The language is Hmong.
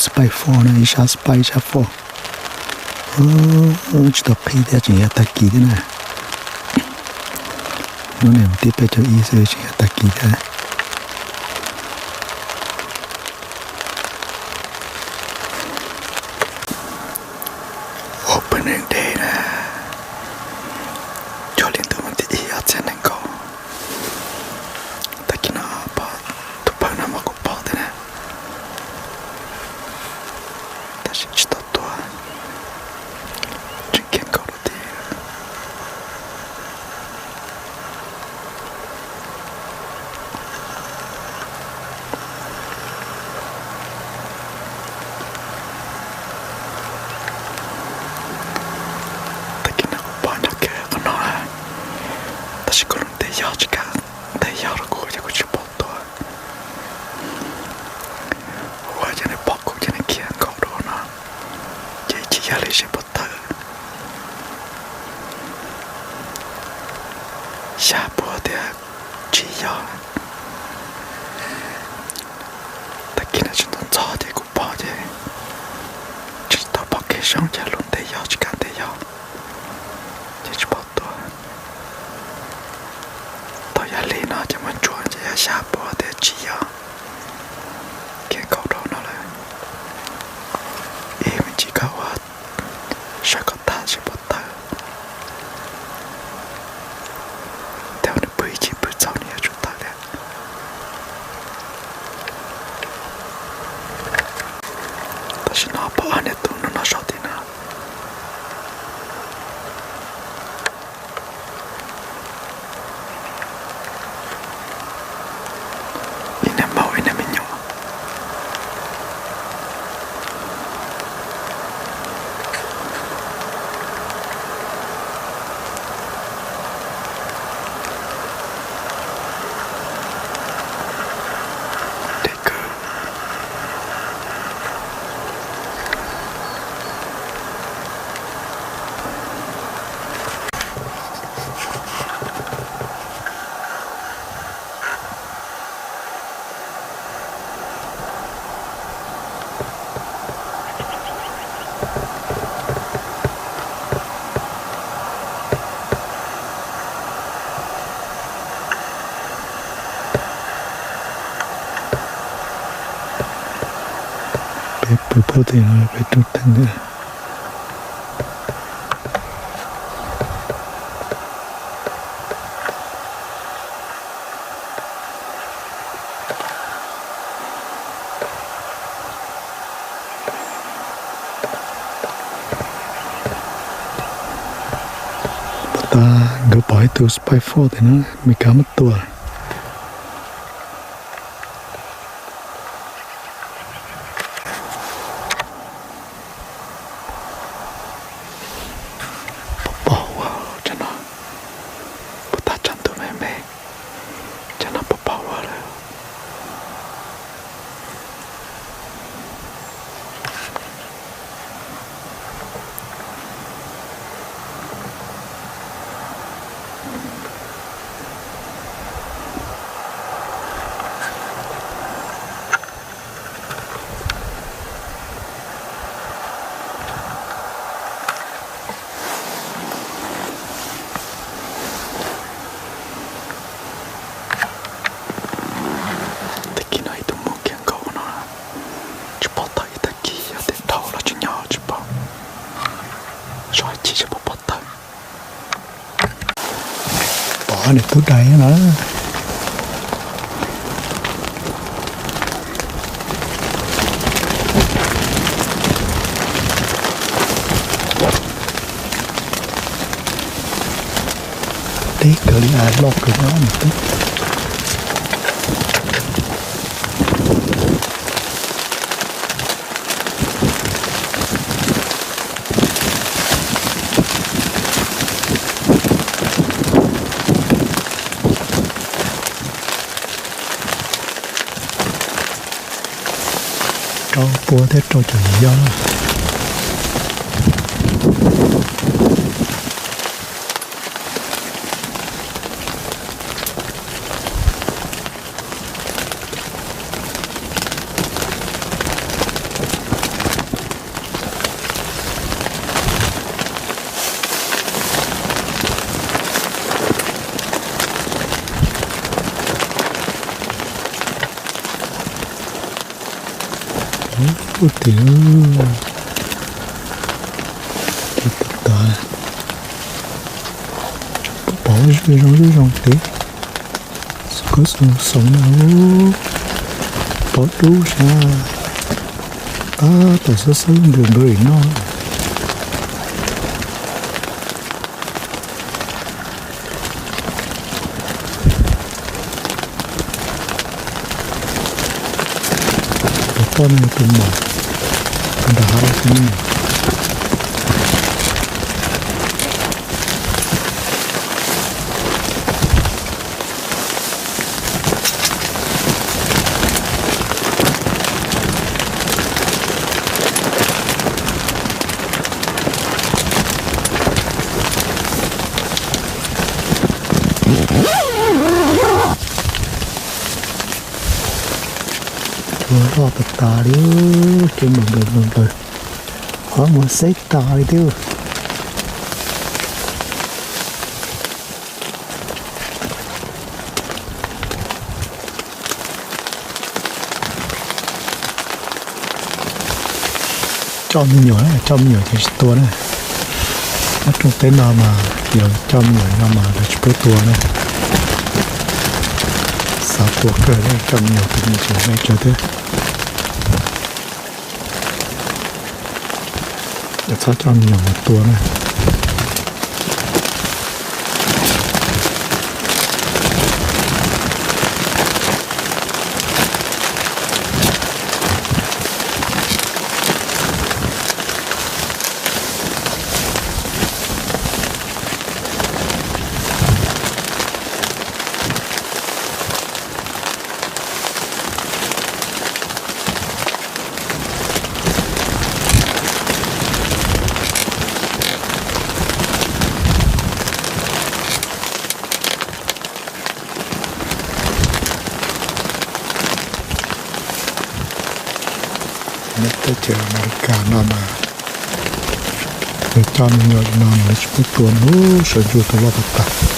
Spike four na, ib sab spike ib sab four. Tsis tau qhib thiab, tseem yog tag kis thiab na. Hnub no mus tib peb caug ib xwb, tseem yog tag kis thiab. Opening day na, cog li ntu mas thib ib ob txhiab nees nkaum. Tag kis no pom tus phawj no mas kuv pom thiab na, tab sis tsis tau tua, tseem khiav nkaum rau tid. Tag kis no kuv pom nyob kiag qhov no, tab sis kuv lub ntiaj yog tsis kam, ntiaj yog rau kuv ces kuv tsis pom tua. Ua cas nws pom kuv ces nws khiav nkaum rau no, ces tsis yog li seb puas tawm. Xya puas tias tsis yog. Tag kis no tsis tau ntxov ces kuv pom ces tsis tau pom kev zoo ces lub ntiaj yog tsis kam ntiaj yog ces tsis pom tua. Tau yog li no ces muab ntsuas ces yog xya puas tias tsis yog, khiav nkaum rau no lawm. Ib me ntsis koj ua saib kom tag seb puas tawm. Tej zaum nws pw ib chim pw txhaum nws yuav tsum tawm thiab. Tam sim no pom ob niag tub no no saum tim no. Ib niag maum ib niag me nyuam. Deb kawg. Peb pw puag tim no peb rub teeb thiab. Puag ta nkawd pom ib tug Spike Four tiag na, Meskas muab tua. Pom pom ua cov no, puag ta tsam ntuj me me, cov no pom pom ua lawm. Tag kis no ib tug mus kiag nkaus no, tsis pom tawm ib tag kis, yog tias dhau los tsis nyob tsis pom, so hais chim tsis pom pom tawm. Pom niag tub dais na. Deb kawg li, loj kawg li niag tub. Rau pua thiab rau cov yau. Ub tim, kev tag tag, pom pom zuj zoo zuj zoo tid, xov koj xov xov na, pom dub sab, tab tom xab xab nrws nrws noj. Tus toj no yog tus mom, tus nram hav tus me. Tua loj tas tas li, kev nplaws nplaws nplaws nplaws, qhov muag xeb tas li thiab. Coj me nyuam, coj me nyuam ces tsis tua na. Nyob rooj teb no mas yog coj me nyuam no mas lawv tsis pub tua na. Xav tua kawg, coj me nyuam tus me tseem me tsawg thiab. Txhob coj me nyuam mus tua na. Nyob teb chaws Amelikas no mas yog coj me nyuam li no mas lawv tsis pub tua na, sawv ntsug tua loj tas tas.